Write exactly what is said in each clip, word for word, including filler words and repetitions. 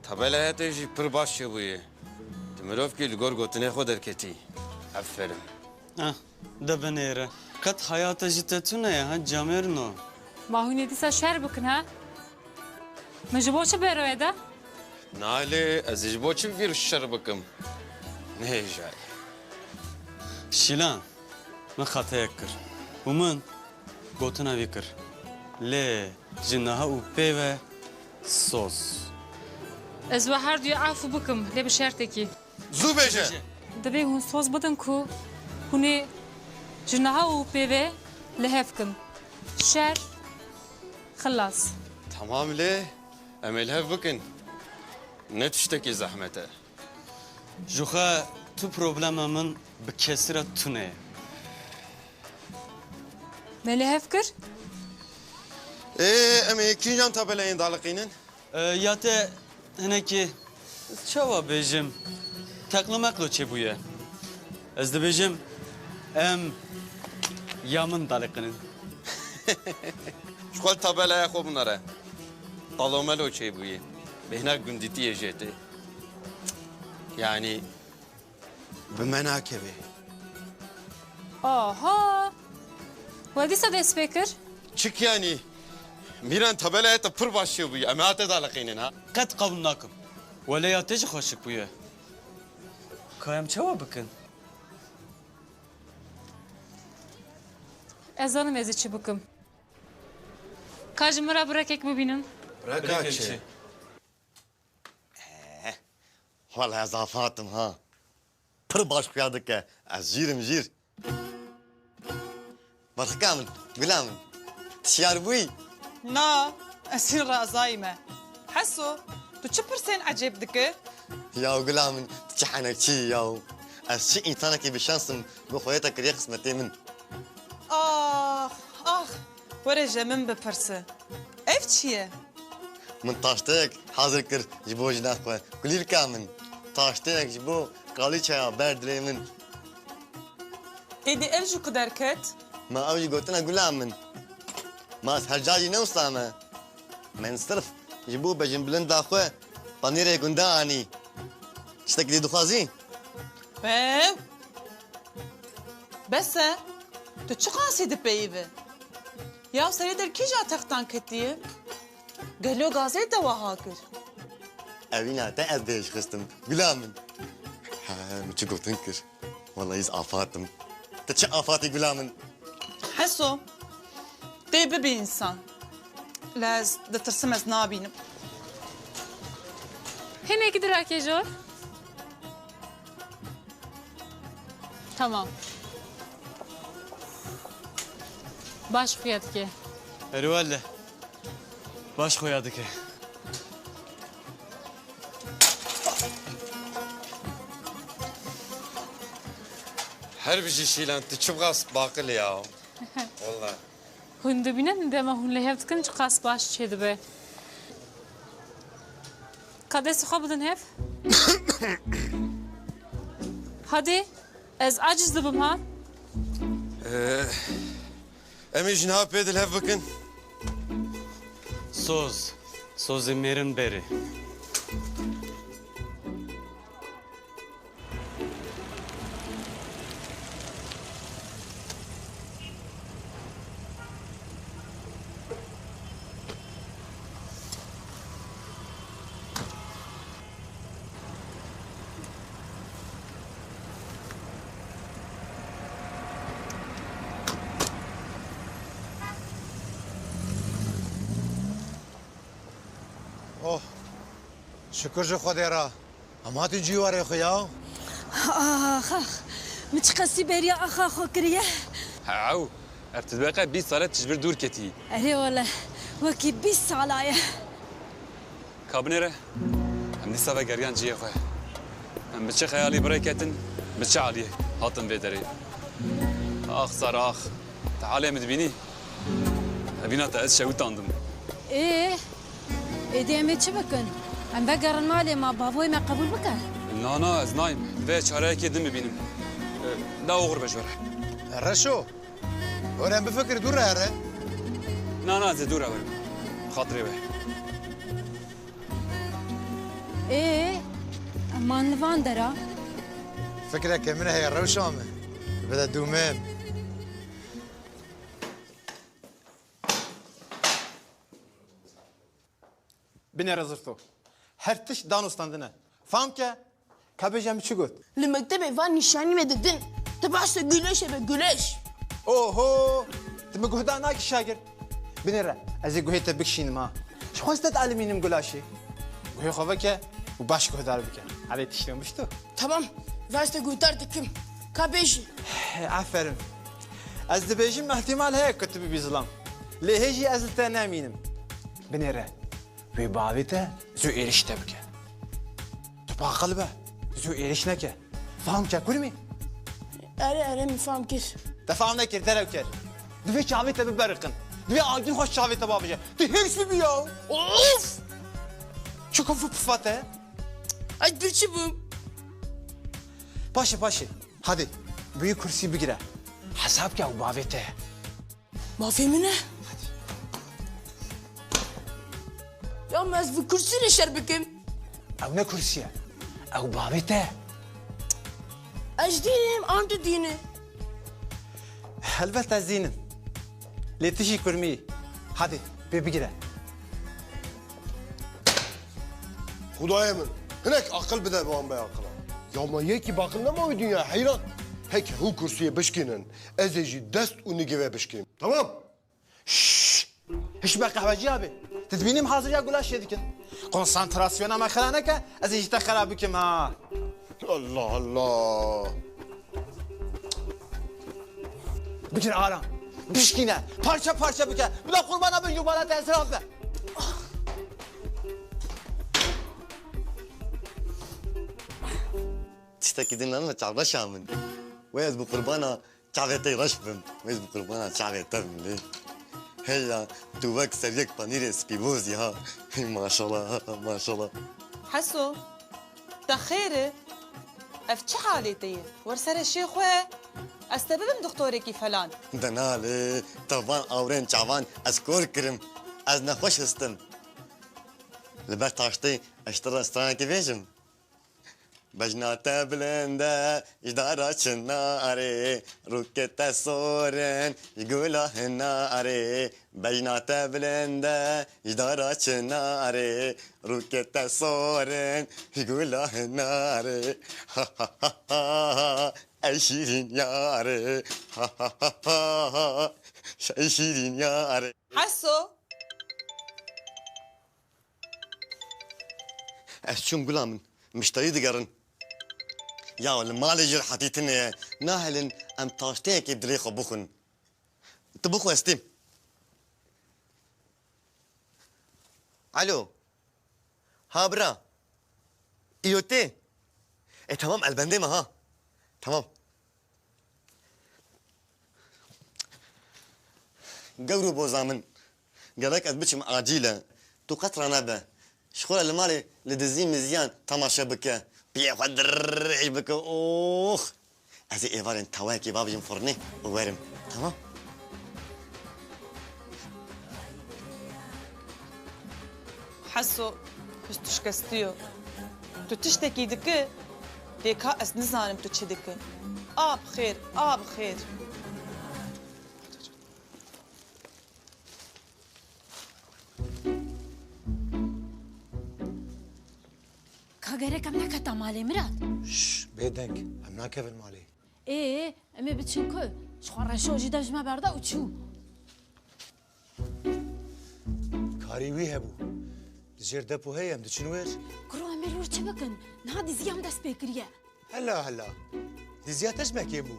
Tabelaya te jî pir baş çêbûye. Tu mirovkî li gor gotinê xwe derketî. Aferin. Ah, de binêre. Qet heyata jî te tune ye, ha camêrno. Ma hûn ê dîsa şer bikin, ha? Min ji bo çi beroye de? Nalê, ez ê ji bo çi vîr şer bikim? Nehêjayê. Şîlan, min xetayek kir. Û min gotina wî kir. Lê ji niha û pê ve soz. Ez we her duyê efû bikim, lê bi şertekî. Zû bêje. Divê hûn soz bidin ku hûn ê ji niha û pê ve li hev kin. Şer, xilas. Temam lê, em ê li hev bikin. Ne tiştekî zehmet e. Ji xwe tu problema min bi kesî re tune ye. Me li hev kir? Ê, em ê kîjan tabelayên daliqînin? E, ya te hinekî, çawa bêjim, teqlo meqlo çêbûye. Ez dibêjim, em ya min daliqînin. Ji xwe li tabelaya xwe binere. Qalomelo çêbûye. Bêhna gundîtiyê jê tê. Yanî, bi me nakeve. Aha! We dîsa dest pê kir? Çik yanî? Mîran, tabelaya te pir baş çêbûye. Em ê te daliqînin, ha? Qet qebûl nakim. Wele ya te jî xweşik bûye. Ka em çawa bikin? Ez zanim ez ê çi bikim. Ka ji min re bi rekek bibînin. Reka çi? Wele ez afatim ha. Pir baş xuya dike. Ez jîr im jîr. Berxika min, gula min. Tu şiyar bûyî? Na, ez hîn razayî me. Heso, tu çi pirsên ecêb dikî? Yaw gula min, tu çi henekçî yî yaw. Ez çi însanekî bi şans im, ku Xwedê te kiriye qismetê min. Ax, ax, were ji min bipirse. Ev çi ye? Min taşteyek hazir kir ji bo jina xwe. Kulîlka min. Taşteyek ji bo kalîçeya ber dilê min. Êdî ev ji ku derket? Ma ew jî gotina gula min. Ma ez her carî newsa me. Min sirf ji bo bejinbilinda xwe panîrê gunda anî. Tiştekî dî dixwazî? Ew. Bes e. Tu çiqasî dipeyivî? Ya serê te li kîja textan ketiye? Gelo gazê te wiha kir? Evîna te ez dêj xistim. Gula min. He, min çi gotin kir. Wellahî ez afatim. Te çi afatî gula min? Heso, tê bibî însan. Lê ez ditirsim ez nabînim. Hinekî dirake jor. Tamam. Baş xuya dike. Erê wele. Baş xuya dike. Her bijî Şîlan, tu çiqas baqil î ya. Wele. Hûn dibînin dema hûn li hev dikin çiqas baş çêdibe. Ka destê xwe bidin hev. Hadê, ez aciz dibim ha. Ee, em ê ji niha pê di li hev bikin. Soz, sozê mêrin berê. Oh, şikir ji Xwedê re. Em hatin cîwarê xwe ya. Ax, ax. Min çiqasî bêriya axa xwe kiriye. Hew, ev tu dibe qe bîst sal e tu ji vir dûr ketî. Erê wele, wekî bîst sala ye. Ka binêre, em dîsa vegeriyan cihê xwe. Em bi çi xeyalî bi rê ketin, bi çi aliyê hatin vê derê. Ax Sara ax, tu halê min dibînî? Evîna te ez şewitandim. Ê, êdî em ê çi bikin? Em vegerin malê, ma bavoyê me qebûl bike? Na, na, ez nayêm. Divê çareyekê din bibînim. E, da oxir be ji we re. Reşo, were em bifikir dûr re here. Na, na, ez ê dû re werim. Bi xatirê we. Ê, eman li van dera. Fikreke min heye rewşa min. Bide dû min. Binêre zirto. Her tişt dan û standin e. Fam ke, ka bêje min çi got? Li mektebê van nîşanî me didin. Tu behsa guleşê be, guleş. Oho! Tu min guh da nakî şagird. Binêre, ez ê guhê te bikişînim ha. Ji xwe ez te dialimînim gulaşê. Guhê xwe veke û baş guhdar bike. Hadi tiştê mişto. Tamam, ez te guhdar dikim. Ka bêjî. Aferin. Ez dibêjim, ihtimal heye ku tu bibî zilam. Lê hê jî ez li te nemînim. Binêre, wê bavê te zû êrîş te bike. Tu bi aqil be, zû êrîş neke. Fam ke kurmî? Erê, erê, min fam kir. Te fam nekir, derew ker. Divê çavê te biberiqin. Divê agîn xwe ji çavê te bavêje. Tu hêrs bibî ya. Of! Çi ku pifate? Ez birçî bûm. Paşê, paşê. Hadi, bûyî kursî bigire. Hesab ke ew bavê te ye. Bavê min e? Ya me ez bi kursî re şer bikim? Ew ne kursî ye. Ew bavê te ye. Ez dînim, an tu dînî? Helbet ez dînim. Lê tu jî kurmî. Hadi, pê bigire. Xwedayê min, hinek aqil bide bi wan bêaqilan. Ya ma yekî baqil nema wî dinya heyran. Heke hû kursiyê bişkînin, ez ê jî dest û nigê we bişkînim. Tamam? Şşş! Hişme qehweciya bê. Tu dibînî em haziriya gulaşê dikin. Konsantrasyona me xira neke, ez ê jî te xira bikim ha. Allah Allah! Bigir aram. Bişkîne. Parça parça bike. Bila qurbana bin jûbala te ezraf be. Tiştekî din nane çavreşa min. Wê ez bi qurbana çavê te reş bim. Wê ez bi qurbana çavê te bim lê. Hey ya, tu wek seriyek panîrê spîboz ya. Hey maşallah, maşallah. Heso, te xêr e? Ev çi halê te ye? Wer serê şê xwe. Ez te bibim doktorekî felan. De nalê, te van awrên çavan ez kor kirim. Ez nexweş histim. Li ber taştê ez ji te re stranekê bêjim. Bejna te bilind e, ji dara çinarê, rûkê te sor in, ji gula hinarê. Bejna te bilind e, ji dara çinarê, rûkê te sor in, ji gula hinarê. Ha, ha, ha, ha, ha, ey şîrîn yarê. Ha, ha, ha, ha, ha, ey şîrîn yarê. Heso. Ez çûm gula min. Mişterî digerin. Ya li malê jî rehetî tune ye. Nahêlin em taşteyekê dilê xwe bixwin. Tu bixwe ez têm. Alo. Ha bira. Îro tê. E tamam, el bendê me ha. Tamam. Gewr û boza min, gerek ez biçim acîl e. Tu qet ranebe. Ji xwe re li malê li dizî miziyan temaşe bike. Piyê xwe dirrî bike. Ox! Ez ê êvarên tawayekê bavêjim firnê û werim. Tamam? Heso, tu şikestî yo. Tu tiştekî dike, lê ka ez nizanim tu çi dike. A bi xêr, a bi xêr. Ka gerek em neketa malê, Mirad? Şş, bêdeng, em nakevin malê. Ê, em ê biçin ku? Ji xwe reşo jî de ji me berda û çû. Karî wî hebû. Li jêr depo heye, em diçin wêr. Kuro, em ê li wir çi bikin? Niha diziya em dest pê kiriye. Hela, hela. Diziya te ji me kêm bû.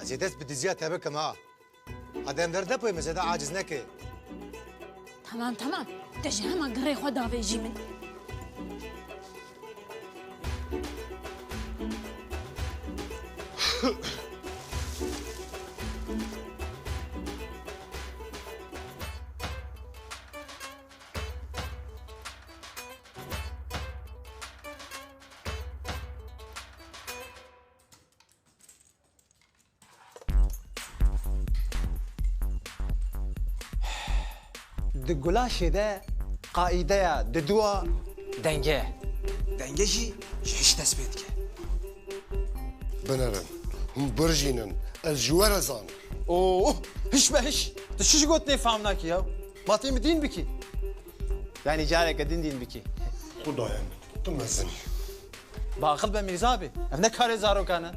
Ez ê dest bi diziya te bikim ha. Hadi em derdepûyê me zêde aciz neke. Temam, temam. Te ji hema girê xwe davêjî min. Di gulaşê de qaideya diduwa denge. Denge jî ji hiş dest pê dike. Binerin. Hûn birjînin. Ez ji we re zanim. Oo, hiş be hiş. Tu çi ji gotinê fam nakî ya? Ma tê min dîn bikî. Yanî careke din dîn bikî. Xwedayê min, tu mezin î. Baxil be Mîrza abi. Ev ne karê zarokan e.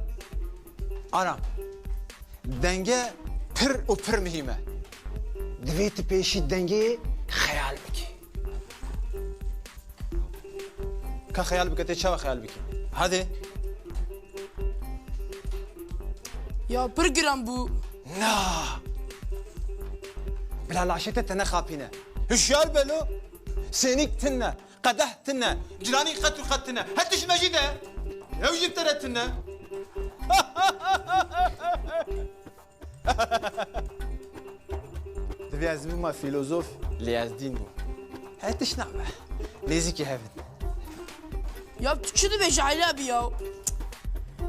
Aram. Denge pir û pir muhîm e. Divê tu pêşî dengê xeyal bikî. Ka xeyal bike, tê çawa xeyal bikî? Hadi. Ya pir giran bû. Na! Bila laşê te te nexapîne. Hişyar be lo. Sênîk tune, qedeh tune, ciranî qet û qet tune. Her tişt me jî de. Ew jî bi te re tune. Divê ez bibûma fîlozof, lê ez dîn bûm. Her tişt nabe. Nêzîkî hev in. Ya tu çi dibêjî Elî abi ya?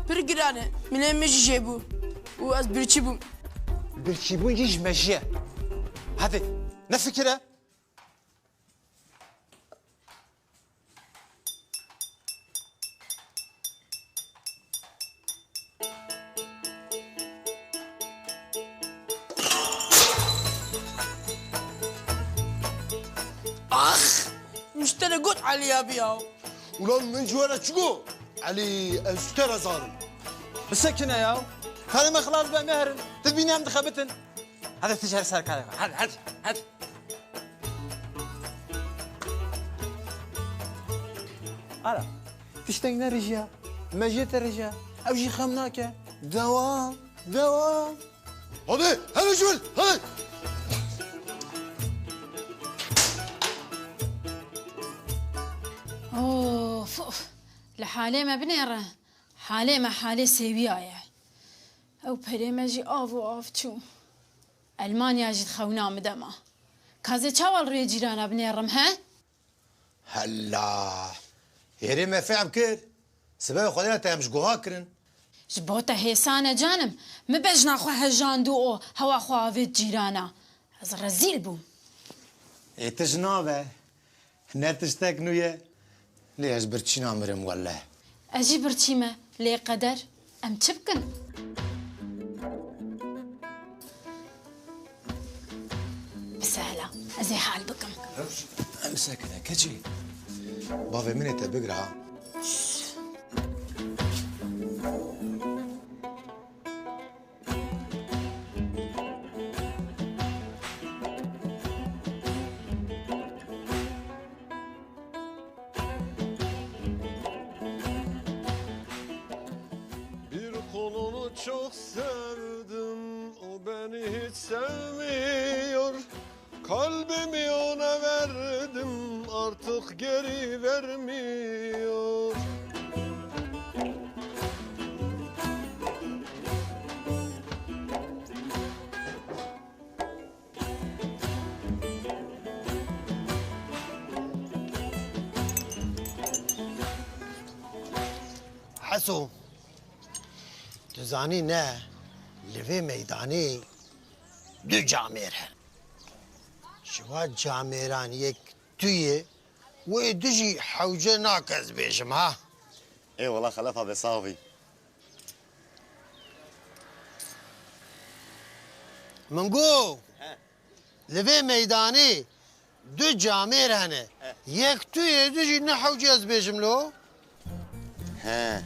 Pir giran e. Milê min jî jê bû. Û ez birçî bûm. Birçîbûn jî ji me jî ye. Hadi, ne fikir e? Ax! Min ji te re got Elî abi ya. Ulan min ji we re çi got? Elî, ez ji te re zanim. Bisekine ya. Karê me xilas be, em ê herin. Tu bînî em dixebitin. Hadi tu jî her ser karê xwe. Hadi, hadi, hadi. Ara, tiştek nerijiya, me jê te rijiya, ew jî xem nake. Dewam, dewam. Hadi, hele ji wir, hadi. Of, of. Li halê me binêre. Halê me halê sêwiya ye. Ew perê me jî av û av çû. Elmanya jî xewna min dema. Ka ez ê çawa li rûyê cîrana binêrim, he? Hela! Hêrê me fehm kir. Sibê Xwedê te em ji guha kirin. Ji bo te hêsan e canim. Min bejna xwe hejand û o hewa xwe avêt cîrana. Ez rezîl bûm. Ê tişt nabe. Ne tiştek nû ye. Lê ez birçî namirim welle. Ez jî birçî me. Lê qeder, em çi bikin? Bisehla, ez ê hal bikim. Em sekine keçî. Bavê min ê te bigira. Bir kolunu çok sevdim, o beni hiç sevmiyor. Kalbimi ona verdim, artık geri vermiyor. Heso, tu zanî ne, li vê meydanê du camêr hene. Ji wan camêran yek tu yê, wê du jî hewce nake ez bêjim ha. Ê wela Xelef abi, sax bî. Min got, He. Li vê meydanê du camêr hene. He. Yek tu yê, du jî ne hewce ez bêjim lo. He.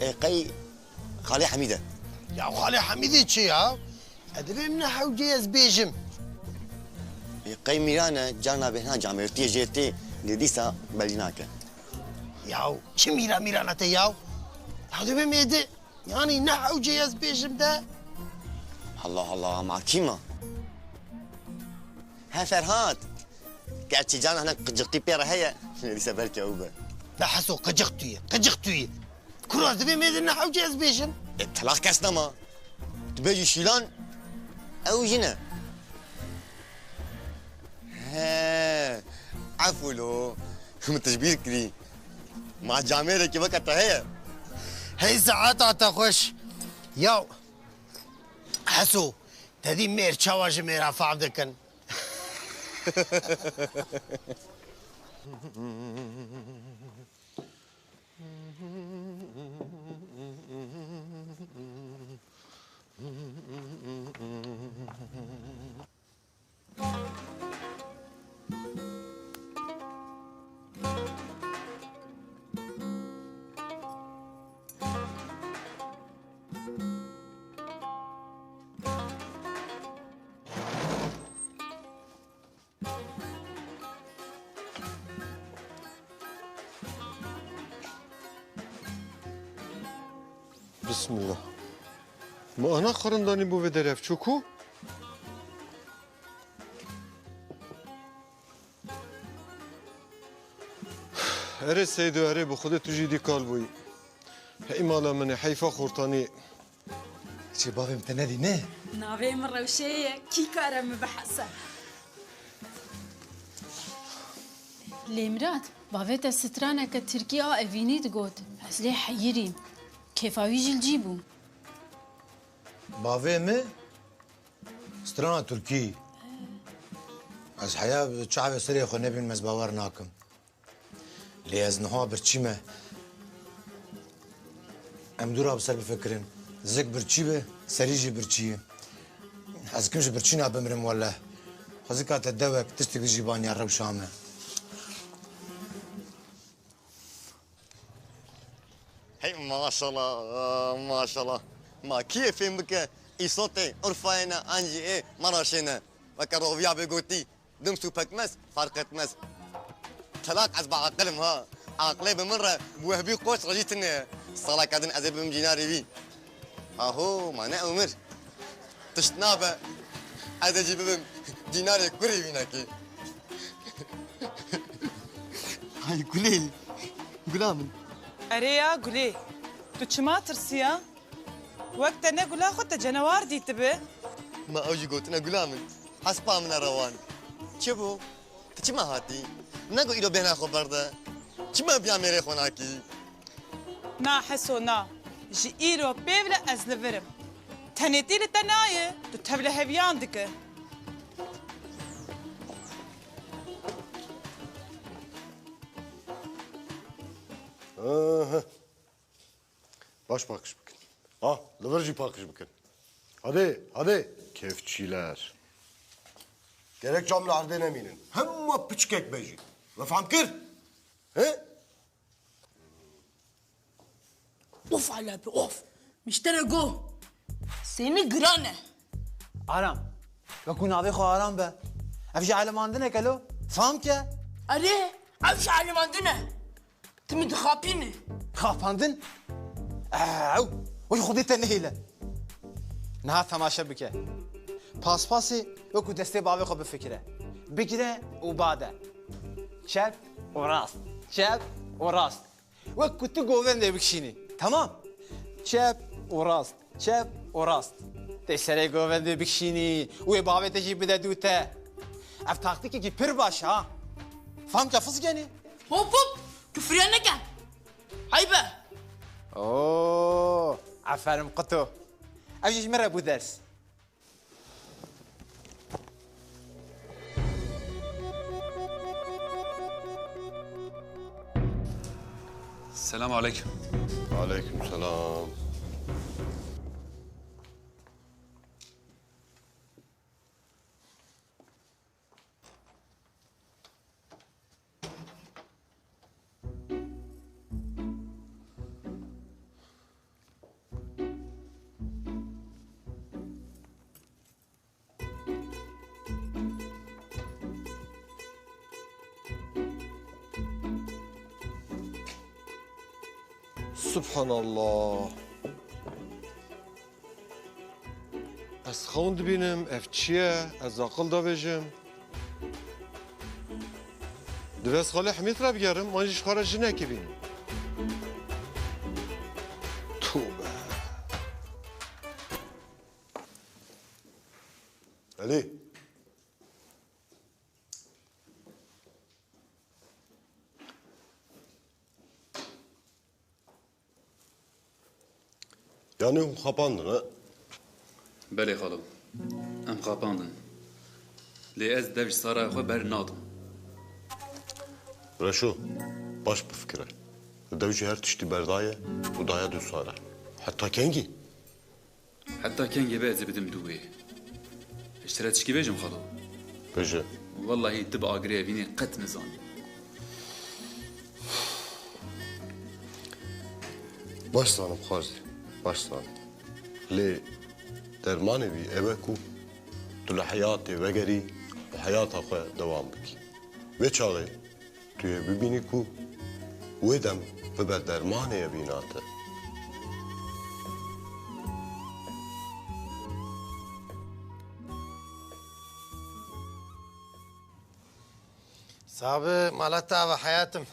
Ê qey Xalê Hemîd e? Ya Xalê Hemîdê çi ya? E, divê min ne hewce ez bêjim. Ê qey Mîran e, carna bêhna camêrtiyê jê tê, lê dîsa belî nake. Ya çi Mîra Mîrana te ya? Ya divê mêde, yanî ne hewce ez bêjim de. Allah Allah, ma kî ma? He Ferhat. Gerçî carna hinek qicixtî pê re heye, lê dîsa belkî ew be. De Heso, qicix tu yî, qicix tu yî. Kuro, divê mêde ne hewce ez bêjim. E, telaq kes nema. Tu bêjî Şîlan, ew jin e. He, efû lo. Min tijbîr kirî. Ma camêrekî weke te heye? Hey saeta te xweş. Yaw, Heso, te dî mêr çawa ji mêra fehm dikin? Bismillah. Ma ana qirindanî bo vê derê ev çû ku? Erê Seydo, erê, bi Xwedê tu jî dî kal bûyî. Hey mala min ê, heyfa xortanî. Çê bavê min te nedî, ne? Navê min Rewşe ye, kî kare min bihese? Lê Mirad, bavê te straneke tirkî a evînî digot. Ez lê heyirîm. Kêfa wî jî li cî bû. Bavê min strana tirkî. Ez heya çavê serê xwe nebînim, ez bawer nakim. Lê ez niha birçî me. Em dû re bi ser bifikirin. Zik birçî be, serî jî birçî ye. Ez kim ji birçîna bimrim wele. Xwezika te dewek tiştek dijî baniya rewşa me. Hey maşallah, maşallah. Ma kî yê fêm bike, îsotê, urfayê ne, an jî ê Maraşê ne. Weke roviya bê gotî, Dims û pekmez farq etmez. Telaq ez bi aqil im ha. Aqilê bi min re bi wehbî qoç rejî tune ye. Saleke din ez ê bibim cînarê wî. Aho, ma ne umir. Tişt nabe. Ez ê jî bibim cînarê kurê wînekê. Hay Gulê. Gula min. Erê ya Gulê. Tu çima tirsiya? Wek te ne gula xwe te cenewar dîtibi. Ma ew jî gotine gula min. Hespa min e rewan. Çi bû? Tu çima hatî? Nego îro bêhna xwe berde. Çima biya mêrê xwe nakî? Na Heso na. Ji îro pê bile ez li vir im. Tenêtî li te nayê. Tu tevliheviyan dike. Aha. Baş paqij bikin. Ha, li vir jî paqij bikin. Hadi, hadi. Kevçîler. Gerek cam li erdê nemînin. Hema piçkek be jî. We fehm kir? He? Of Alepi, of. Miştere go. Sêni giran e. Aram. Wekû navê xwe Aram be. Ev jî elimandin e kelo. Fam ke. Erê, ev jî elimandin e. Tu min dixapînî. Xapandin? Ew, wek Xwedê te nehêle. Niha temaşe bike. Paspasê wekû destê bavê xwe bifikire. Bigire û bade. Çep û rast. Çep û rast. Wek ku tu govendê bikişînî. Temam? Çep û rast. Çep û rast. Tê serê govendê bikişînî û wê bavê te jî bide dû te. Ev taktîkekî pir baş e ha. Fam ke fizgenî. Hop hop! Kufriya neke. Heybe! Oo, aferin Qito. Ev jî ji min re bû ders. Selam aleyküm. Aleyküm selam. Subhanallah. Ez xewn dibînim, ev çi ye? Ez aqil davêjim. Divê ez xalê Hemîd re bigerim, an jî ji xwe re jinekê bînim. Tobe. Elî. Yani hûn xapandin, he? Belê xalo. Em xapandin. Lê ez dev ji sara xwe ber nadim. Reşo, baş bifikire. Dev jî her tiştî berdaye û daye du sare. Heta kengî? Heta kengê be ez ê bidim dû wê. Ji te re tişkî bêjim xalo? Bêje. Wellahî tu bi agirê evînê qet nizanî. Baş zanim xwezî, baş zanim. Lê dermanê wî ew e ku tu li heyatê vegerî û heyata xwe dewam bikî. Wê çaxê tu yê bibînî ku wê dem bibe dermanê evîna te. Sabi, mala te ava heyatım.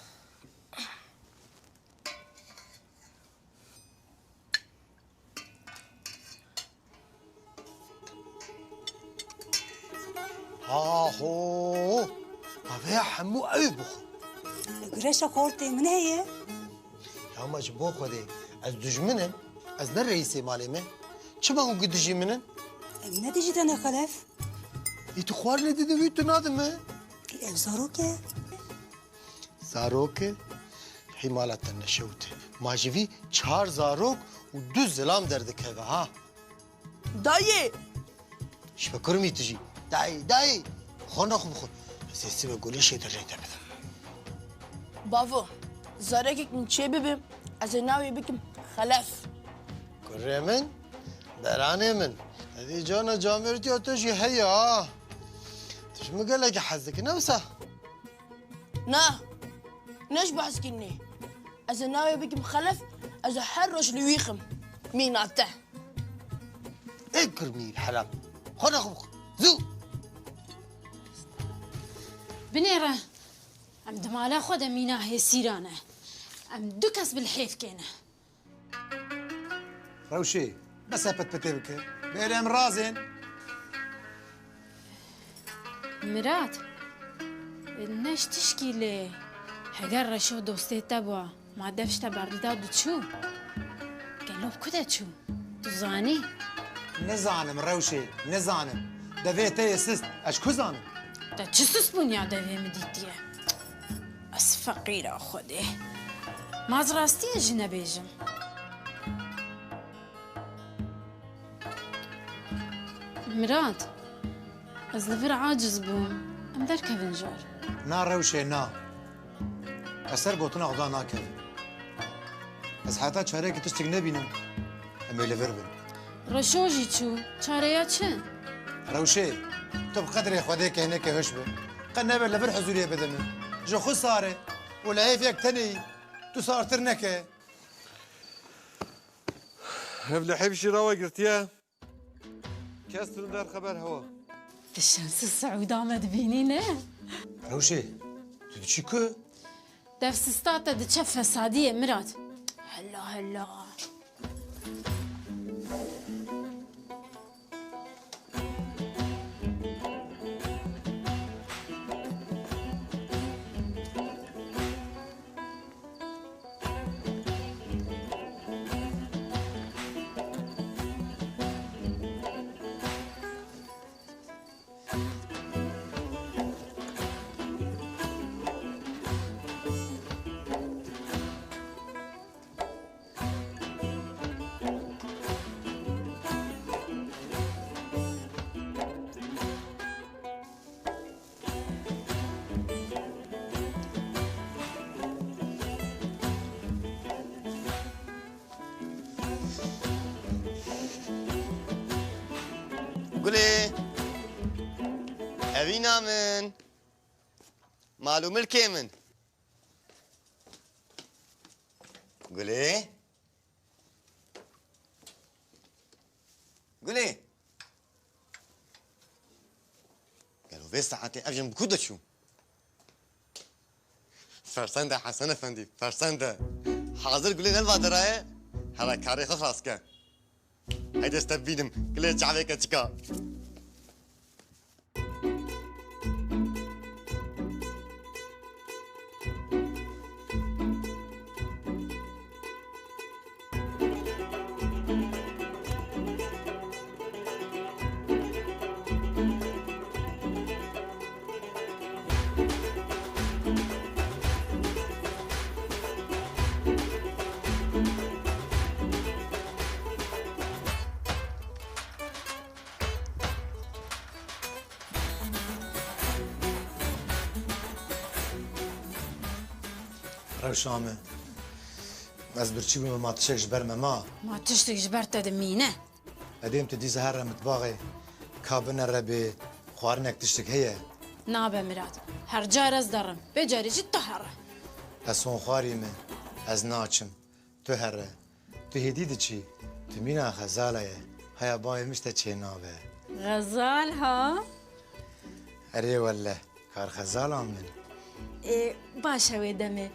Aho! Ave ya hemû ew bixwe. Li gureşa xortê min heye. Ya ma ji bo Xwedê, ez dijmin im, ez ne reîsê malê me. Çima hûn gi dijî min in? Em ne dijî te ne Xelef. Ê tu xwarinê dide wî tu nade me? Ê ev zarok e. Zarok e? Hî mala te neşewt e. Ma ji vî çar zarok û du zilam derdikeve ha. Dayê! Şibe kurmî tu jî. Dayê, dayê! Xwe nexwe bixwe. Ez ê sibe Gulê şêdejê te bidim. Bavo, zarekek min çê bibe, ez ê navê bikim Xelef. Kurê min, beranê min. Edî cana camêrtiya te jî heye ha. Tu ji min gelekî hez dikî, ne wisa? Na, ne ji behs kirinê. Ez ê navê bikim Xelef, ez ê her roj li wî xim. Mîna te. Ê kurmî heram. Xwe nexwe bixwe. Zû! Binêre. Em di mala xwe de mîna hêsîra ne. Em du kes bi lihêvkê ne. Rewşê, bes e petpetê bike. Bêrê em razên. Mirad, ne ji tişkî lê heger Reşo dostê te bûa, ma dev ji te berdida diçû? Gelo bi ku de çû? Tu zanî? Nizanim Rewşê, nizanim. Devê te yê sist, ez ji ku zanim? Te çi sist bûn ya devê min dîtiye? Ez feqîra Xwedê. Ma ez rastiyê jî nebêjim. Mirad, ez li vir aciz bûm. Em derkevin jar. Na Rewşê, na. Ez ser gotina Xuda nakevim. Ez heta çarekî tiştek nebînim, em ê li vir bin. Reşo jî çû. Çareya çi? Rewşê, tu bi qedrê Xwedê keyneke hiş be. Qe nebe li vir huzûriyê bide min. Ji xwe sar e û lihêfek tenê yî. Tu sartir neke. Hev li hevşî rawa girtiye. Kes tu der xeber hewa. Di şemsiz Siûda me dibînî ne? Rewşê, tu diçî ku? Dev sista te diçe fesadiyê Mirad. Hela hela. Gulê, evîna min, mal û milkê min. Gulê? Gulê? Gelo vê saetê ev jin bi ku diçû? Fersende Hesen Efendî, fersende. Hazir Gulê ne li va dera ye, here karê xwe xelas ke. Heyde ez te bibînim, Gulê çavê keçika. Rewşa min, ez birçî bûme, ma tiştek ji ber me ma. Ma tiştek ji ber te dimîne. Edêm tu dîsa here mitbaxê, ka binere bê, xwarinek tiştek heye? Nabe Mirad, her car ez derim, vê carê jî tu here. Ez hon xwarî me, ez naçim. Tu here. Tu hêdî diçî. Tu mîna Xezala ye. Haya bavê min ji te çênabe. Xezal ha? Erê welle, kar Xezala min. Ê, baş e wê demê.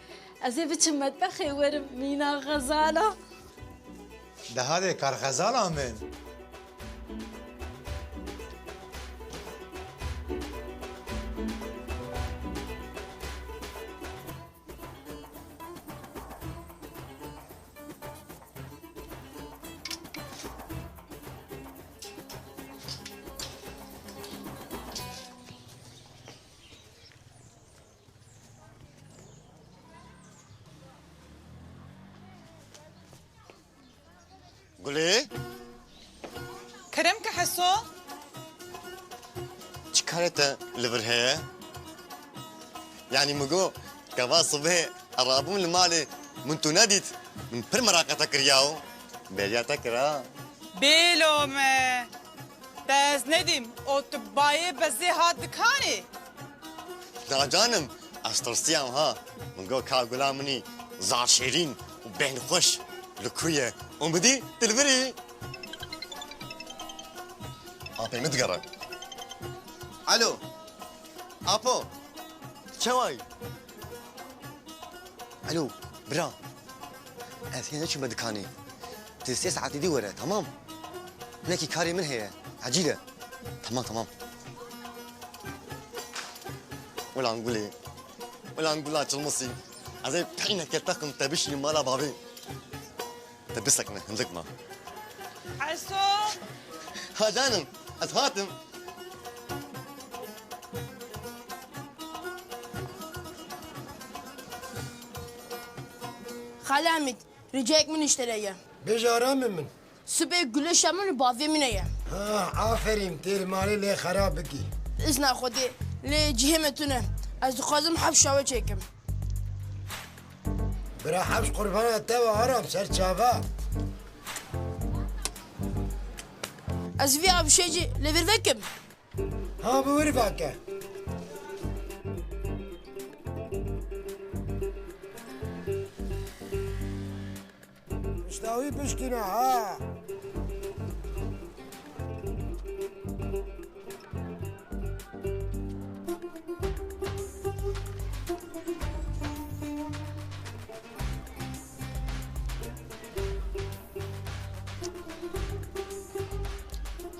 Ez ê biçim metbexê werim mîna xezala. De hadê kar xezala min. Gulê? Kerem ke Heso. Çi karê te li vir heye? Yanî min got, gava sibê ez rabûm li malê, min tu nedît, min pir meraqê te kiriya û bêriya te kira. Bêlo me. Te ez nedîm û tu bayê bezê hat dikanê. Na canim, ez tirsiyam ha. Min got ka gula min î zar şêrîn û bêhnxweş li ku ye û min dî tu li vir î. Apê min digere. Alo. Apo. Çawa yî? Alo, bira. Ez hê neçûme dikanê. Tu sê saetî dî were, tamam? Hinekî karê min heye, ecîl e. Tamam, tamam. Ulan Gulê. Ulan Gula çilmisî. Ez ê peyneke teqim te bişînim mala bavê. Te bisekine, hindik ma. Heso! Ha canim, ez hatim. Xalê Hamîd, ricayek min ji te re ye. Bêje aramê min. Sibê gulê şemin û bavê min heye. Ha, aferîn, tê li malê lê xera bikî. Bi izna Xwedê, lê cihê me tune. Ez dixwazim hefşa we çêkim. Bira hefş qurbana te ve aram ser çava. Ez vî avşê jî li vir vekim. Ha, bi wir veke. Pişta wî bişkîne ha.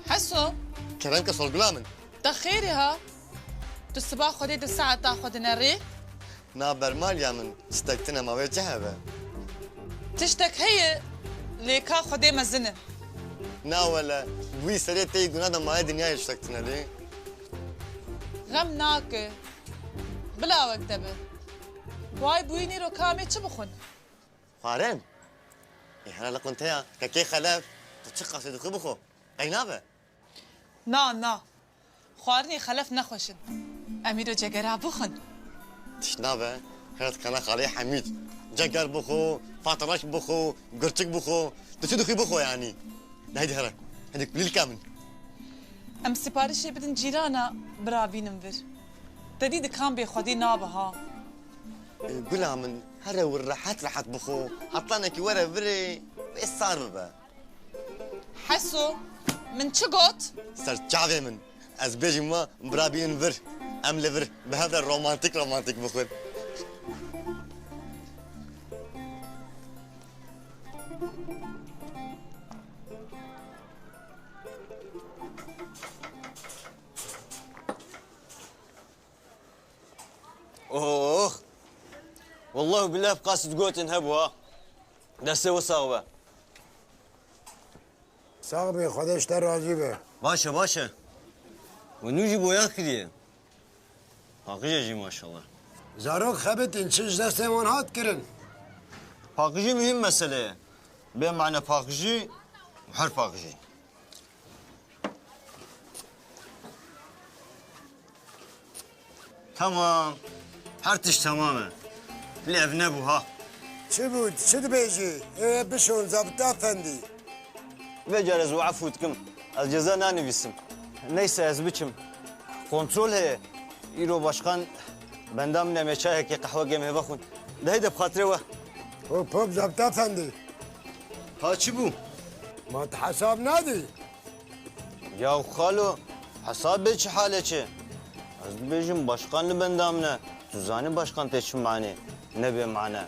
Heso. Kerem ke Solgula min. Te xêrê ha? Tu siba Xwedê di saeta xwe dinerî? Na bermaliya min, tiştek tune ma wê çi hebe? Tiştek heye, lê ka Xwedê mezin e. Na wele, bi wî serê tê yî guna de mayê dinyayê tiştek tune lê. Xem nake. Bila wek te be. Way bûyî nîro ka em ê çi bixwin? Xwarin? Ê hera li qunteya, kekê Xelef, tu çi qasê dixwî bixwe. Qey nabe? Na, na. Xwarinê Xelef ne xweş in. Em îro cegera bixwin. Tişt nabe, hera dikana xalê Hemîd. Ceger bixwe, patiraş bixwe, gurçik bixwe. Tu çi dixwî bixwe yanî? De heydi here. Heydi kulîlka min. Em siparişê bidin cîrana, bira bînin vir. Te dî dikan bêxwedî nabe ha. Ê, gula min, here wir rehet rehet bixwe. Hetlanekî were virê, wê sar bibe. Heso, min çi got? Ser çavê min. Ez bêjim we, bira bînin vir. Em li vir bi hev re romantîk romantîk bixwin. Oh! Wallah û billah bi qas gotin hebû ha. Destê we sax be. Sax be, Xwedê ji te razî be. Baş e, baş e. We nû jî boyax kiriye. Paqij e jî maşallah. Zarok xebitîn, çi ji destê wan hat kirin? Paqijî muhîm mesele ye. Bê mane paqijî, her paqijî. Tamam. Her tişt tamam e. Lê ev nebû ha. Çi bû? Çi dibêjî? Ê, bişon, Zabit Efendî. Vê carê ez we efû dikim. Ez ceza nanivîsim. Neyse, ez biçim. Kontrol heye. Îro başkan benda min em ê çayekê qehwekê em ê vexwin. De heyde bi xatirê we. Hop, hop, Zabit Efendî. Ha çi bû? Ma tu hesab nadî? Ya xalo, hesab bê çi hale çi? Ez dibêjim başkan li benda min e. Tu zanî başkan tê çi manê, ne bê mane.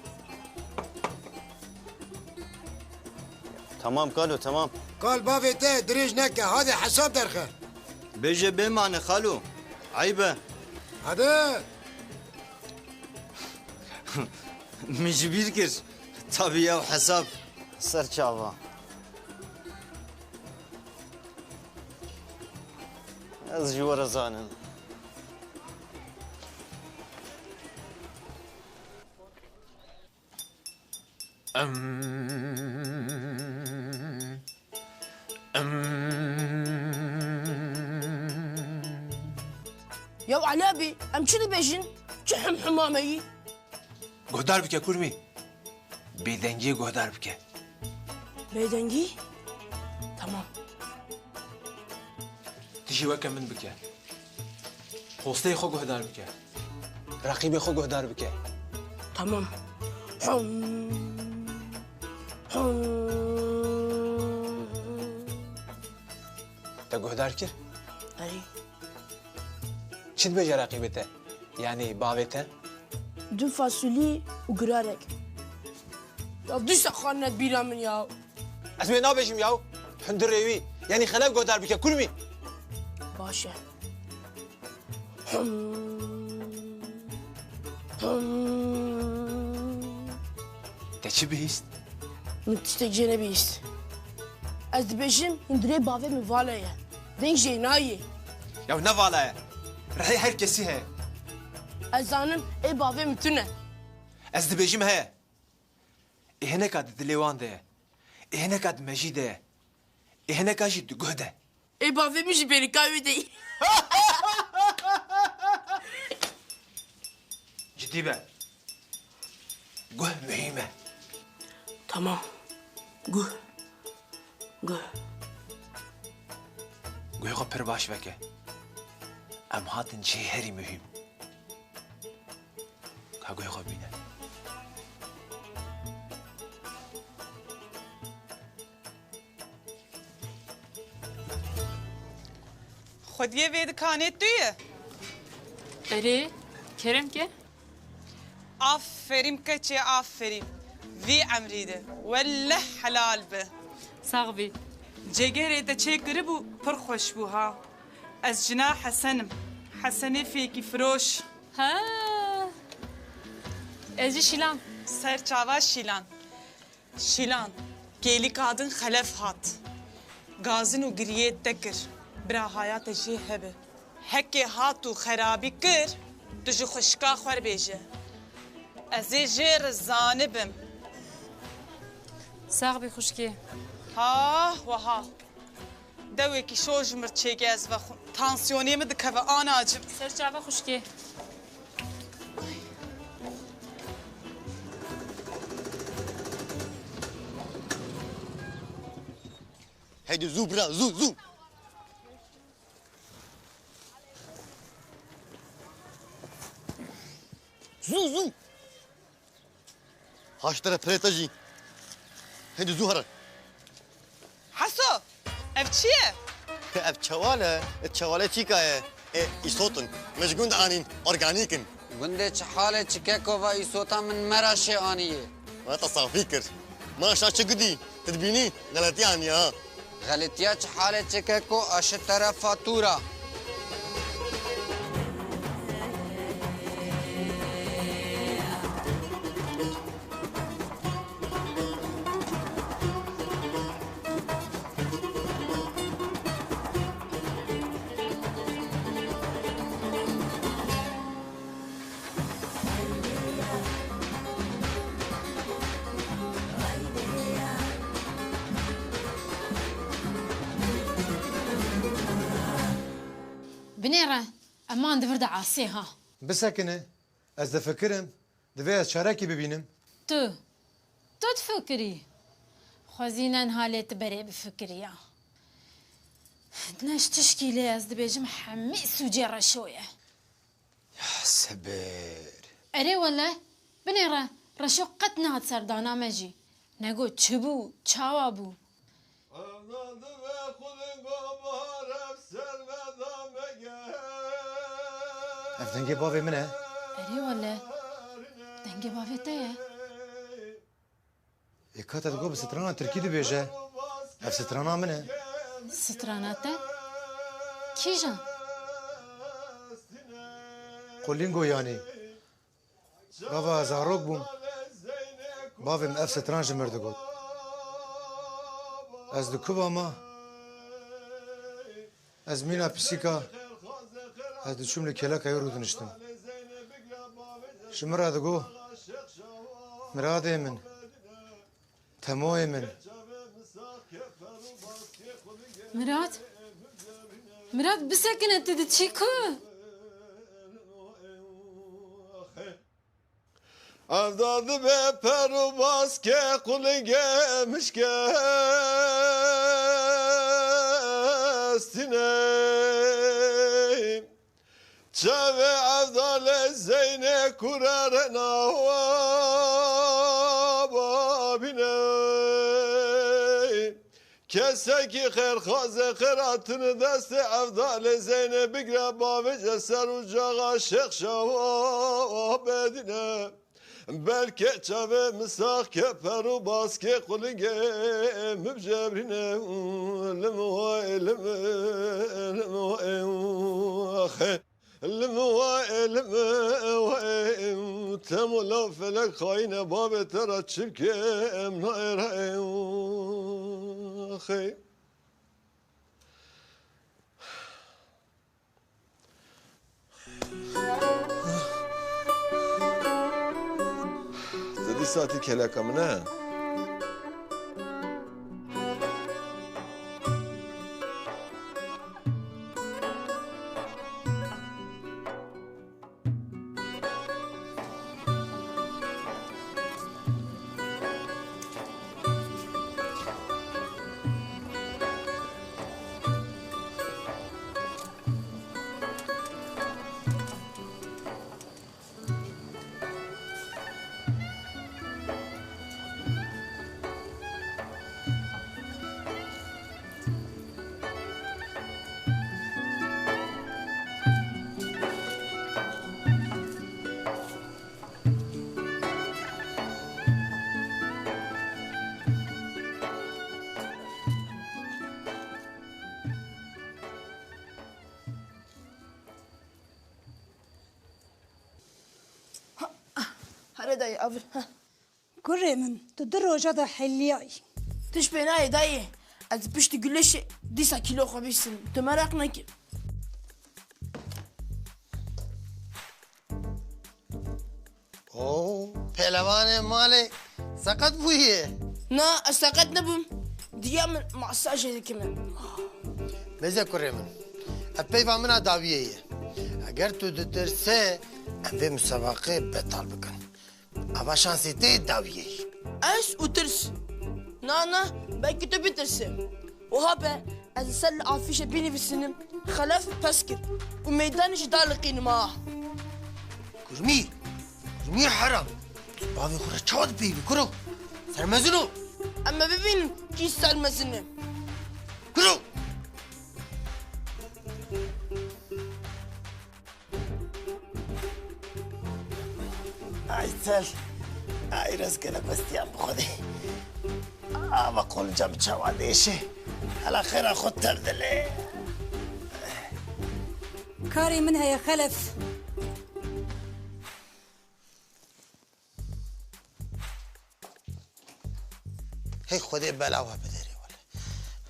Tamam kalo, tamam. Kal bavê te dirêj neke, hadi hesab derxe. Bêje bê mane xalo. Eyb e. Hadi. Min ji bîr kir. Tabii ya hesab. Ser çava. Ez ji we re zanim. Em, em. Ya Elî abi, em çi dibêjin? Çi him hima me yî? Guhdar bike kurmî. Bêdengiyê guhdar bike. Bêdengî? Tamam. Tu jî weke min bike. Posteyê xwe guhdar bike. Reqîbê xwe guhdar bike. Tamam. Hum. Hum. Te guhdar kir? Erê. Çi dibêje reqîbê te? Yanî bavê te? Du fasulî û girarek. Ya dişa xwe net bîra min ya. Ez wê nabêjim ya. Hundirê wî. Yanî xelef guhdar bike kurmî. Baş e. Hum. Hum. Te çi bihîst? Min tiştek jê nebihîst. Ez dibêjim hundirê bavê min vala ye. Deng jê nayê. Ya ne vala ye. Rihê her kesî heye. Ez zanim ê bavê min tune. Ez dibêjim heye. Ê hineka di dilê wan de ye. Ê hineka di mejî de ye. Ê hineka jî di guh de. Ê bavê min jî bêrîka wî de yî. Cidî be. Guh muhîm e. Tamam. Guh. Guh. Guhê xwe pir baş veke. Em hatin cihê herî muhîm. Ka guhê xwe bîne. Xwediyê vê dikanê tu ye? Erê, kerem ke. Aferîn keçê, aferîn. Vî emrî de. Welleh helal be. Sax bî. Cêgerê te çêkiribû, pir xweş bû ha. Ez jina Hesen im. Hesenê fêkî firoş. Ha. Ez jî Şîlan. Ser çava Şîlan. Şîlan, kêlîka din xelef hat. Gazin û giriyê te kir. Bira haya te jê hebe. Heke hat û xerabî kir, tu ji xwişka xwe re bêje. Ez ê jê re zanibim. Sax bî xwişkê. Ha, weha. Dewekî şor ji mir çêke ez vexwim. Tansiyonê min dikeve, anacim. Ser çava xwişkê. Heydi zû bira, zû, zû. Zû, zû. Haştere pirê te jî. Hêdî zû here. Heso, ev çi ye? Ev çewal e. Çewalê çîka ye. Ê, îsot in. Me ji gund anîn. Organîk in. Gundê Çihale çikeko va îsota min me ra şê aniyê. Me te safî kir. Ma şa çi gudî? Tu dibînî? Xeletiya aniye ha. Xeletiya Çihale çikeko aşi te re fatûra. Binêre, eman di vir de asê ha. Bisekine, ez difikirim, divê ez çarekî bibînim. Tu, tu difikirî? Xwezî ne niha lê tu berê bifikiriya. Ne ji tişkî lê ez dibêjim hemî sûcê Reşo ye. Ya sebir. Erê wele, binêre, Reşo qet nehat serdana me jî. Negot çi bû, çawa bû? Ev dengê bavê min e. Ê wele, dengê bavê te ye. Ê ka te digot bi strana tirkî dibêje. Ev strana min e. Strana te? Kîjan? Qulingo yanî. Gava ez zarok bûm, bavê min ev stran ji mir digot. Ez di kuva ma, ez mîna pisîka, ez diçûm li kêleka wê rûdiniştim. Ji min re digot, Miradê min, Temoyê min. Mirad? Mirad, bisekine, tu diçî ku? Evda dibe per û baskê qulingê mişkestîne. Çavê Evdalê Zeynê kurere nawa babîne. Kesekî xêrxwazê xêratin destê Evdalê Zeynê bigre bavêje ser û caxa Şêx Şawa bedîne. Belkê çavê min sax ke per û baskê qulingê min bicebrîne. Lim wê, lim, lim wê, xe. Lim wê, lim wê, temo law felek xayîne, bavê te ra çi bikim nayê re, xe. Tu dîsa tî kêleka min e? Here dayê, avir. Heh. Kurê min, tu du roja de heliyayî. Tişt pê nayê dayê. Ez piştî güleşê dîsa kîlo xwe bîsim. Tu meraq nekî. Oo, pehlevanê malê seqet bûye. Na, ez seqet nebûm. Diya min masajê dikime. Bêze kurê min. Ev peyva min a dawiyê ye. Eger tu ditirse, em vê musabaqê betal bikin. Ava şansê te dawiyê. Ez û tirs. Na, na, belkî tu bitirsî. Wiha be, ez li ser li afîşê binivîsinim, Xelef pes kir û meydanê jî daliqînim a. Kurmî, kurmî heram. Tu bavê xwe re çawa dipeyivî, kuro? Sermezin o. Em ê bibînin kî sermezin e. Kuro! Ay tel. Ay rastgele bestiyan bi Xwedê. Ava qolîca min çawa diêşe. Hela xêra xwe tev dilê. Karê min heye Xelef. Hey Xwedê bela we biderê wele.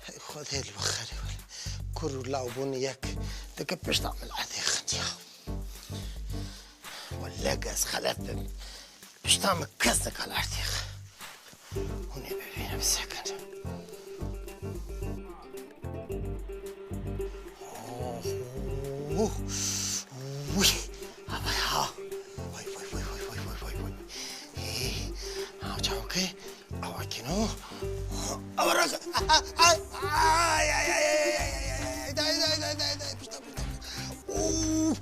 Hey Xwedê li we xerê wele. Kur û law bûn yek. Dike pişta min erdê xindiya. Wele ez Xelef bim. Pişta min kes nikal erdê xi. Hûn ê bibîne bisekine. Oh, oh, oh. Wî, havaya. Vay, vay, vay. Hê, ha, çawa ke? Awa kino. Awa rak. Ay, ay, ay. Dai, dai, dai, dai, dai. Pişta, pişta. Uf.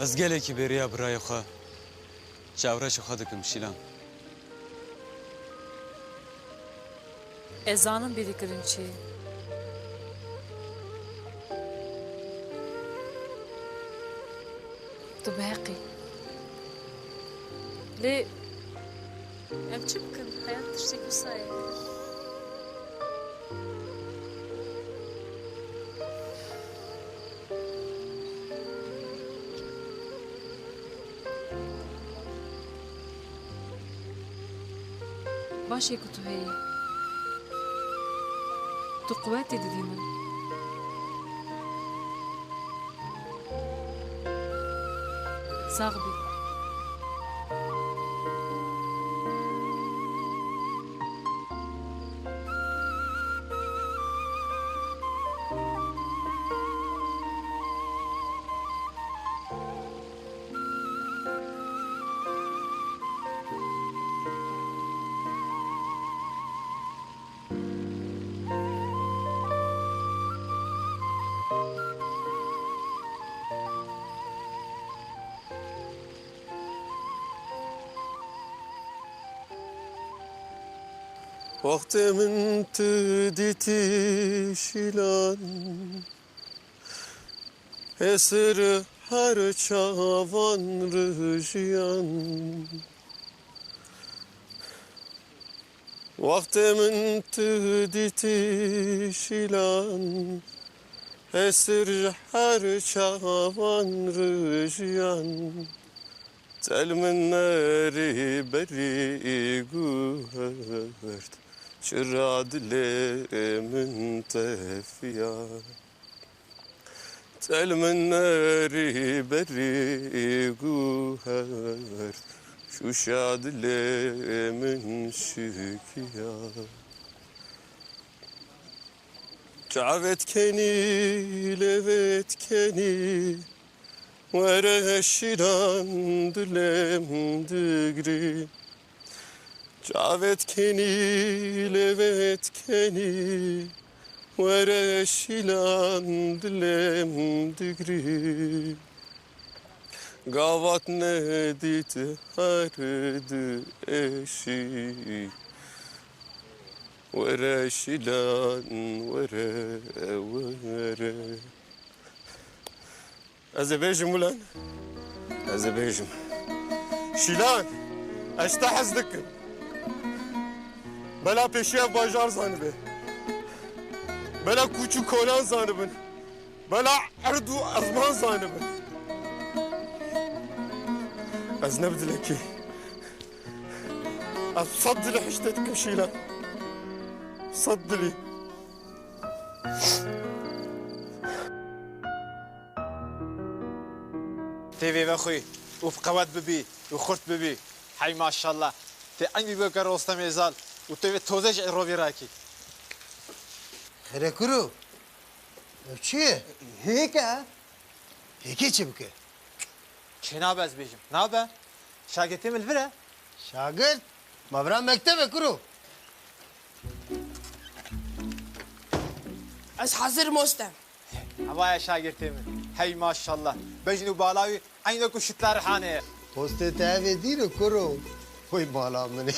Ez gelekî bêriya birayê xwe. Çavreşê xwe dikim Şîlan. Ez zanim bêrîkirin çi ye. Tu bi heq î. Lê em çi bikin? Heyat tiştek wisa ye. Baş e ku tu heyî. Tu quwetê didî min. Sax bî. Wextê min tu dîtî Şîlan, hêsir her çavan rijiyan. Wextê min tu dîtî Şîlan, hêsir ji her çavan rijiyan. Tel min nerî berî guhert, çira dilê min tefiya. Tel min nerî berî guhert, şûşa dilê min şikiya. Çavê dikenî, lêvê dikenî, were Şîlan dilê min digirî. Çavê dikenî, lêvê dikenî, were Şîlan dilê min digirî. Gavat nedît her diêşî. Were Şîlan, were, were. Ez ê bêjim Ulan. Ez ê bêjim. Şîlan, ez ji te hez dikim. Bela pêşiya bajar zanibe. Bela kûç û kolan zanibin. Bela erd û ezman zanibin. Ez ne bi dilekî. Ez sed dilî hişte dikim Şîlan. Sed dilî. Tê vê vexwî û bi qewet bibî û xurt bibî. Hey maşallah. Tê eynî weke Rostemê Zal û tê vê tozê ji êrovî rakî. Xêre kuro. Ev çi ye? Hêk e. Hêkê çi bike? Çê nabe ez bêjim. Nabe. Şagirtê min li vir e. Şagirt? Ma vira mekteb e kuro. Ez hazir mostem. Hevaye şagirtê min. Hey maşallah. Bejn û bala wî eyne ku şitla rihane ye. Postê te ev ê dîr e kuro. Oy bala min ê.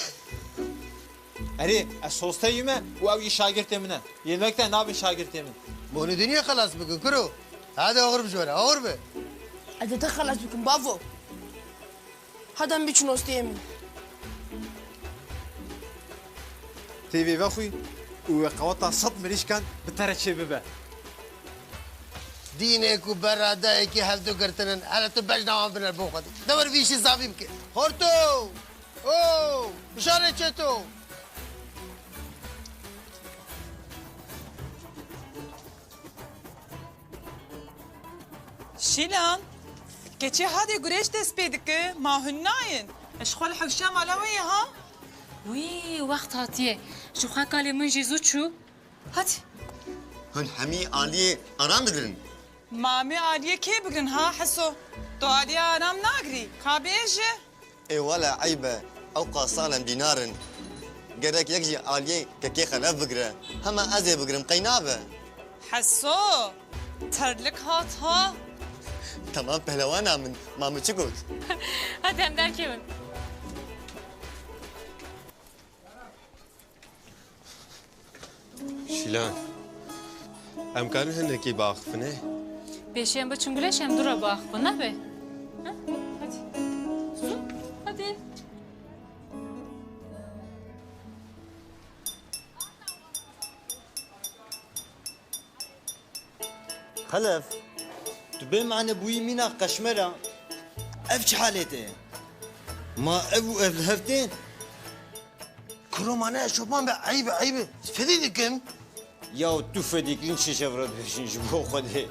Erê, ez sosteyî me û ew jî şagirtê min e. Yê mekte nabin şagirtê min. Monî diniyê xelas bikin kuro. Hadi oxir bijore, oxir be. Ez ê te xelas bikim bavo. Hadi em biçin osteyê min. Tê vê vexwî û wê qeweta sed mirîşkan bi te re çê bibe. Dînê ku berra dayekî hevdu girtin in, hele tu bejna wan biner bo xwedî. De wir vî işî zavî bike. Horto! O! Bişarê çêto! Şîlan, keçê hadê gureş dest pê dike, ma hûn nayên? Ez ji xwe li hewşa mala we ye ha? Wî, wext hatiye. Ji xwe kalê min jî zû çû. Hadi. Hûn hemî aliyê aram digirin? Ma em ê aliyê kê bigirin ha Heso? Tu aliyê aram nagirî, ka bêje. Ê wele eyb e, ew qas sal in bînar in. Gerek yek jî aliyê kekê Xelef bigire. Hema ez ê bigirim, qey nabe? Heso, terlik hat ha. Tamam pehlewana min, ma min çi got? Hadi em derkevin. Lan, em karin hinekî biaxifin ê? Pêşî em biçin guleşê em dû re biaxifin, nebe? Ha? Hadi. Zû, hadi. Xelef, tu bê mane bûyî mîna qeşmera. Ev çi halê te ye? Ma ev û ev li hev tên? Kuro mane eşofman be, eyb e, eyb e. Fedî dikim. Ya tu fedî kirin çi şev re dibêjin ji bo Xwedê?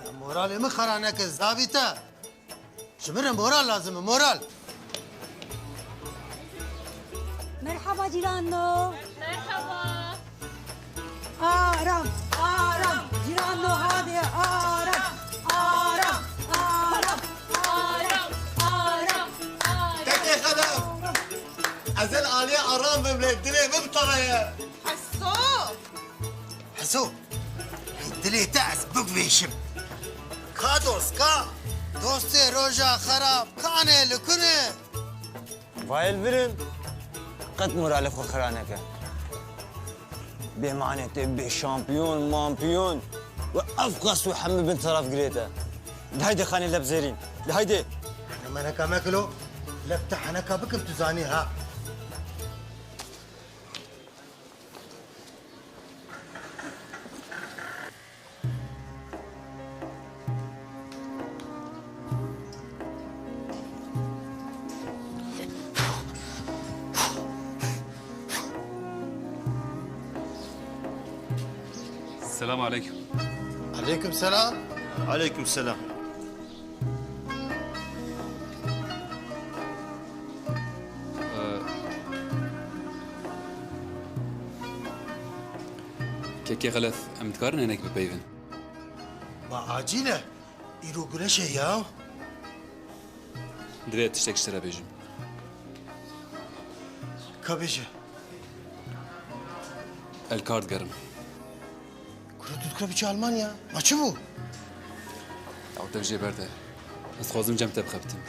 Ya moralê min xera neke, zabîta. Ji min re moral lazim e, moral. Merhaba cîrano. Merhaba. Aram, aram. Cîrano hadi aram. Aram, aram. Aram, aram, aram. Kekê Xelef. Ez ê li aliyê aram bim lê dilê min bi te re ye. Heso. Heso, dilê te ez bigvêşim. Ka dost, ka? Dostê roja xerab, kanê li ku ne? Vayê li vir in, qet moralê xwe xira neke. Bê mane tê bê şampiyon, mampiyon. We ev qas wê hemî bin taraf girê te. De haydi xanê leb zêrîn. De haydi. Hene meneka mekilo, leb te heneka bikim tu zanî ha. Selamun aleyküm. Aleyküm selam. Aleyküm selam. Ee, Kekê Xelef, em dikarin hinek bipeyvin? Ma acîl e. Îro gureş e ya. Divê tiştek ji te re bêjim. Ka bêje. El kar digerim. Kuro tu dikare biçî Almanya. Ma çi bû? Ew tev jê berde. Ez dixwazim cem te bixebitim.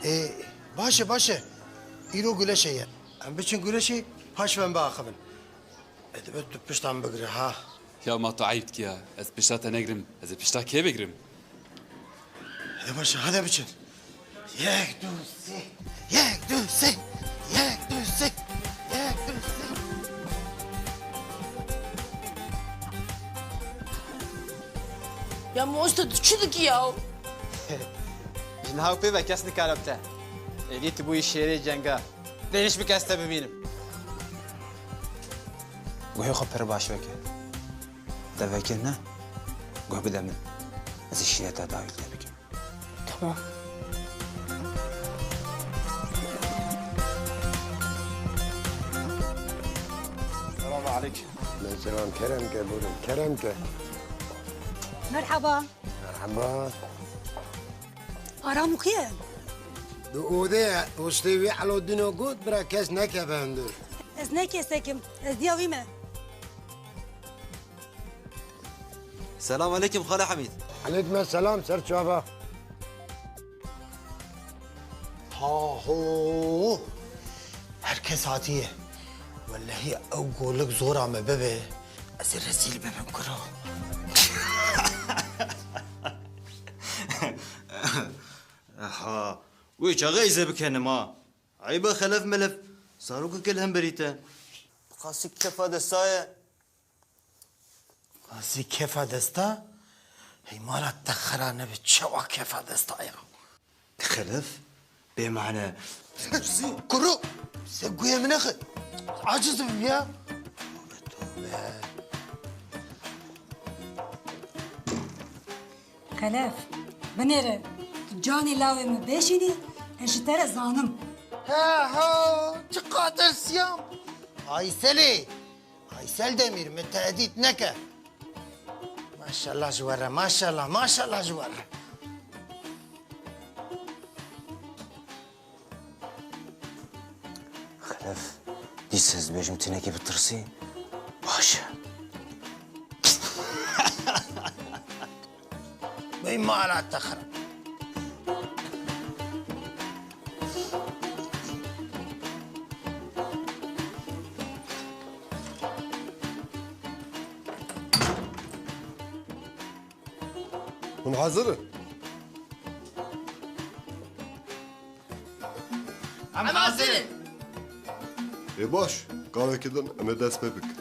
Ê, baş e, baş e. Îro guleşê ye. Em biçin guleşê, paş ve em biaxivin. Ê, dibe tu pişta min bigire ha. Ya ma tu eyb dikî ya. Ez pişta te negirim. Ez ê pişta kê bigirim? Hede baş e, hede biçin. Yek, du, sê. Yek, du, sê. Yek, du, sê. Yek, du, sê. Ya Mosta, tu çi dikî ya? Ji niha û pê ve kes nikare bi te. Êdî tu bûyî şêrê cenga. Dêrîş bike ez te bibînim. Guhê xwe pir baş veke. Te vekirine, guh bide min. Ez ê şîreta dawî li te bikim. Tamam. Selamun aleyküm. Aleyküm selam. Kerem ke, buyurun. Kerem ke. Merhaba. Merhaba. Aram û kî ye? Di odê ye. Hostê wî Elodîno got, bira kes nekeve hundir. Ez ne kesekim. Ez diya wî me. Selam aleyküm Xale Hemîd. Aleyküm selam, ser çava. Ha ho! Her kes hatiye. Wellehî ew golik zora me bibe, ez ê rezîl bibim kuro. Aha, wê çaxê îze bikenim ha. Eyba Xelef Melef, zarokeke li hemberî te. Qasî kefa desta ye. Qasî kefa desta, hey mala te xera nebe, çawa kefa desta ya. Xelef, bê mane. Kuro, se guhê min nexe. Aciz bim ya. Tövbe, tövbe. Xelef, binêre, tu canê lawê min bêşînî, ez ji te re zanim. Ha ha, çi qatir siyam. Ayselê, Aysel Demîr, min tehdît neke. Maşallah ji we re, maşallah, maşallah ji we re. Xelef, dîsa ez dibêjim tu hinekî bitirsî, baş e. Bey mala te xira. Hûn hazir in? Em hazir in. Ê baş, gavekê din em ê dest pê bikin.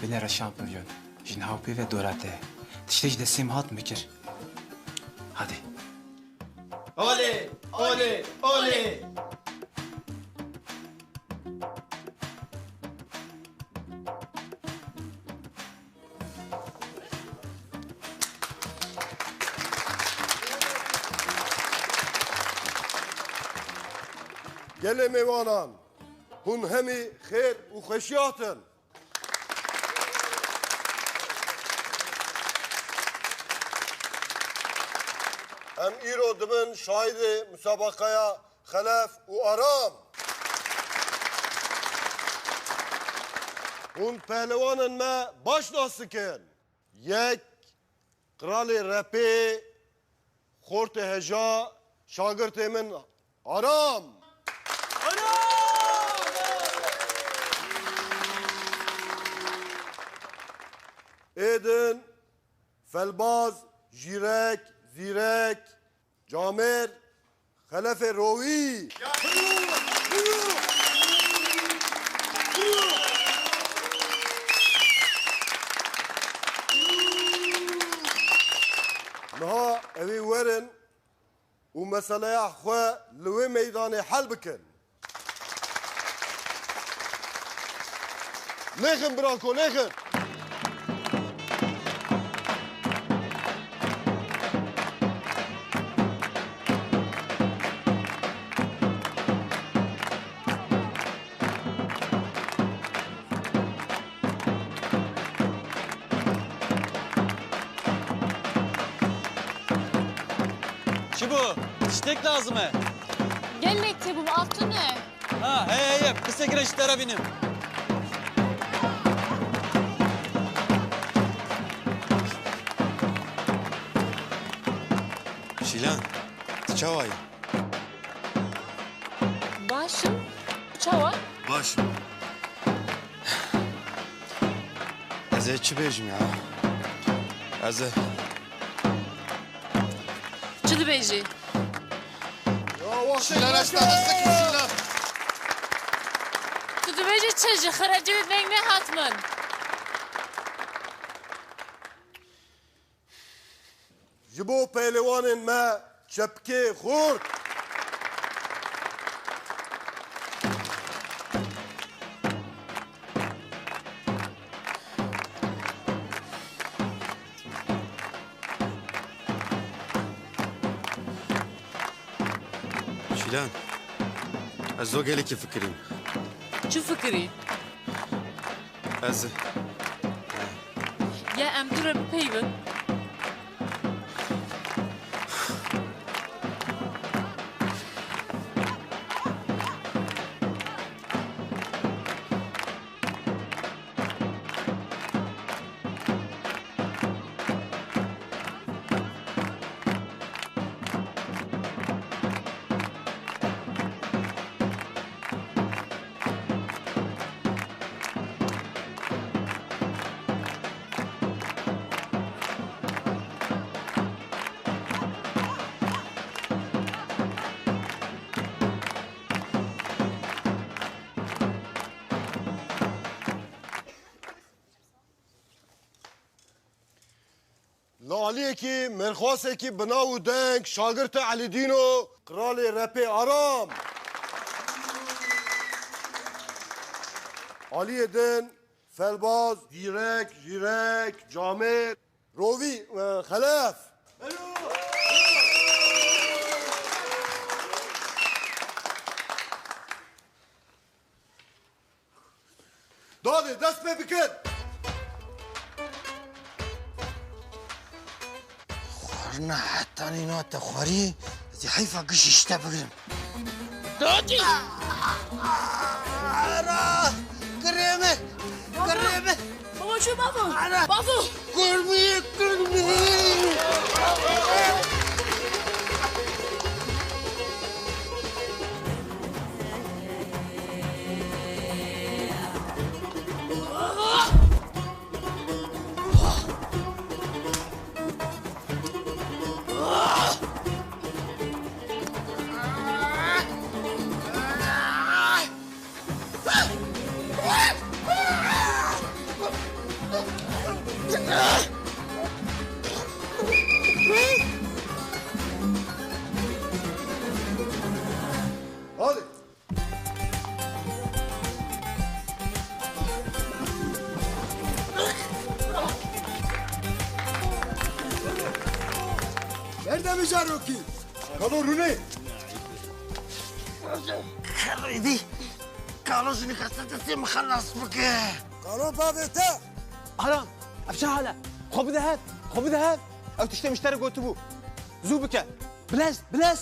Binêre şampiyonê, ji niha û pê ve dora te. Tiştê ji destê min hat, min kir. Hadi. Olê, olê, olê! Gelê mêvanan, hûn hemî xêr û xweşiya hatin. Em îro dibin şahidê musabaqeya Xelef û Aram. Hûn pehlewanên me baş nas dikin. Yek, Qralê Repê, xortê heja, şagirtê min Aram. Êdin, Felbaz, Jîrek, Zîrek, Camêr, Xelefê Rovî. Niha ew ê werin û meseleya xwe li wê meydanê hel bikin. Lêxin, branko, lêxin! Çi bû? Tiştek lazim e? Gelek tê bû, altun e. Ha, heye, heye. Pisekire ji te re bînim. Şîlan, tu çawa yî? Baş im. Çawa? Baş im. Ez ê çi bêjim ya? Ez ê... Çi dibêjî? Şîlan, ez te destek kim, Şîlan? Tu dibêjî çi? Ji xerecê deng nehat min. Ji bo pehlewanên me çepkê xurt. Şîlan, ez zo gelekî fikirîm. Çi fikirî? Ez... Ya em tu re bipeyivin? Li aliyekî mêrxwasekî bi nav û deng, şagirtê Elî Dîno, qralê repê Aram. Aliyê din, Felbaz, Dîrek, Jîrek, Camêr, Rovî, e, Xelef. Dadê, dest pê bikin. Xwarina hetanî nate xwarî, ez ê heyfa gişî ji te bigirim. Dadê! Ara! Girê min! Girê min! Bavo çû bavo! Ara! Bavo! Kurmiyê, kurmiyê! Erdemî Carokî. Kalo rûnê. Xerêdî. Kalo ji nîxastetê sê min xelas bike. Kalo bavê te. Aram, ev çi hal e? Xwe bide hev, xwe bide hev. Ew tiştê min ji te re gotibû. Zû bike. Bilez, bilez.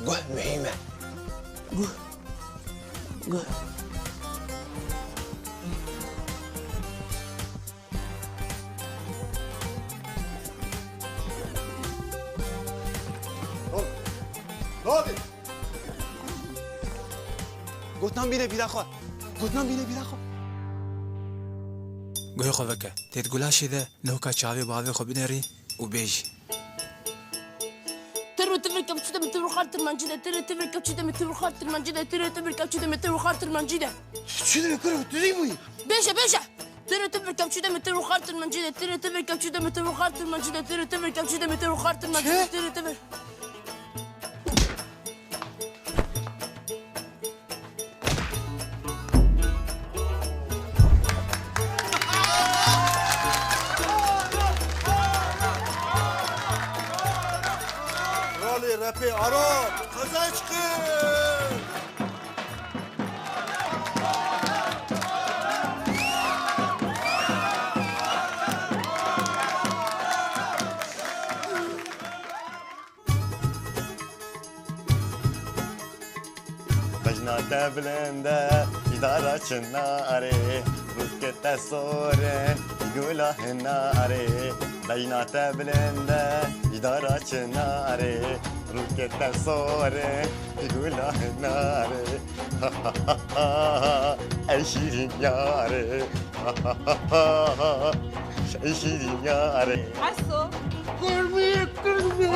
Guh muhîm e. Guh. Guh. Hop. Ne oldu? Gotinan bîne bîra xwe. Gotinan bîne bîra xwe. Guhê xwe veke. Têt gulaşê de noka çavê bavê xwe binêrî û bêjî. Tiro tivir kevçî de min tir û xar tirmancî de. Tiro tivir kevçî de min tir û xar tirmancî de. Tiro tivir kevçî de min tir û xar tirmancî de. Çi dibe kuro? Tu dî bûyî? Bêje, bêje. Tiro tivir kevçî de min tir û xar tirmancî de. Tiro tivir kevçî de min tir û xar tirmancî de. Tiro tivir kevçî de min tir û xar tirmancî de. Çi? Tiro tivir. Rolê repê Arap, qezenç kir! Bejna te bilind e, îdara çi nare, rûkê te sor e, gula hinare. Bejna te bilind e, îdara çi nare, rûkê te sor e, gula hinare. Ey şîrîn yare. Ey şîrîn yare. Eso. Kurmî, kurmî.